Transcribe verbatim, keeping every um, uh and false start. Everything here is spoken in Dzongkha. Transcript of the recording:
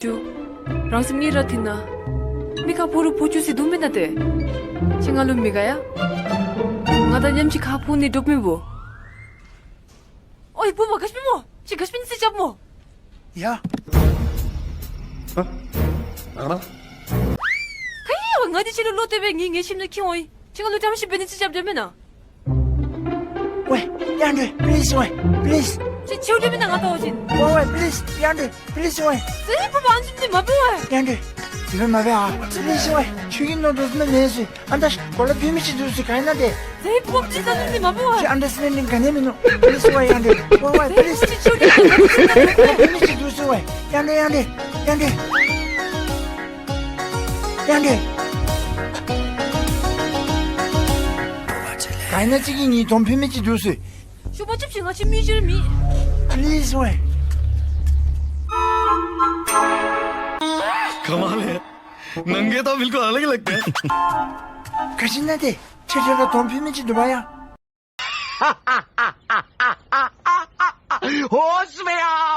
ཅུ། རང་སེམས་ངེ་ར་ཐིག་ན། མི་ཁ་ཕོ་རུ་ཕོ་ཅུ་སི་དུམ་མེན་ན་ཏེ། ཁྱེད་ང་ལུ་མི་ག་ཡ། ང་དང་མཉམ་ཅིག་ཁ་ཕོ་ནི་འདྲོག་མི་བོ། ཨོའི་བུ་མོ་ག་ཤི་མོ། ཅི་ག་ཤི་ནི་སི་ཅབ་མོ། ཡ། ཨ་མ། ཁ་ཡི་བ་ང་དེ་ཅི་ལུ་ལོ་ཏེ་བེ་ངེ་ངེ་ཤིམ་ནི་ཁྱེད་ཨོའི། ཁྱེད་ང་ལུ་ཏམ་ཤི་བེ་ནི་སི་ཅབ་འདྲོག་མེན་ན། ཝེ། ཡ་འདྲོག་པི་ལིས་ཝེ། པི་ལིས། ཅི་ཆེའུ་འདྲོག་མེན་ན་ང་ཏོ་ཅིན། ཝེ་ཝེ། པི་ལིས། ཡ་འདྲོག་པི་ལིས་ཝེ། ཟེར་བུ་བ་ཨན་ཅིན་ནི་མ་བུ་ཝེ། ཡ་འདྲོག་དེ་བེ་མ་བེ་ཨ། པི་ལིས་ཝེ། ཁྱོད་ཀྱི་ནོར་དུས་མེ་མེ་སུ། ཨན་ཏ་ཤ་གོ་ལ་བུད་མེད་ཅིག་འདུག་སུ་ག་ཡིན་ན་ཏེ། ཟེར་བུ་བ་ཅི་ད་ནི་མ་བུ་ཝེ། ཅི་ཨན་ཏ་སི་ཊེན་ཌིང་ག་ནི་མིན་ནོ། པི་ལིས་ཝེ། ཡ་འདྲོག་ཝེ་ཝེ། པི་ལིས། ཅི་ཆེའུ་འདྲོག་མེན་ན་ང་ཏོ་ཅིན། བུད་མེད་ཅིག་འདུག་སུ་ཝེ། ཡ་འདྲོག་ཡ་འདྲོག་ཡ་འདྲོག་ཡ་འདྲོག་ག་ཡིན་ན་ཅིག་གི་ངེ་དོམ་བུད་མེད་ཅིག་འདུག་སུ། ཤུགས་པ་ཅིག་བྱིན་ང་ཅིག་མི་ཅིག་མི། པི་ལིས་ཝེ། कमाल है, नंगे तो बिल्कुल अलग ही लगते हैं। ག་ཅི་ན་ཏེ། ཁྱེད་ཁྱེད་ལ་དོམ་བུད་མེད་ཅིག་འདུག་པ་ཡ། होश में आओ।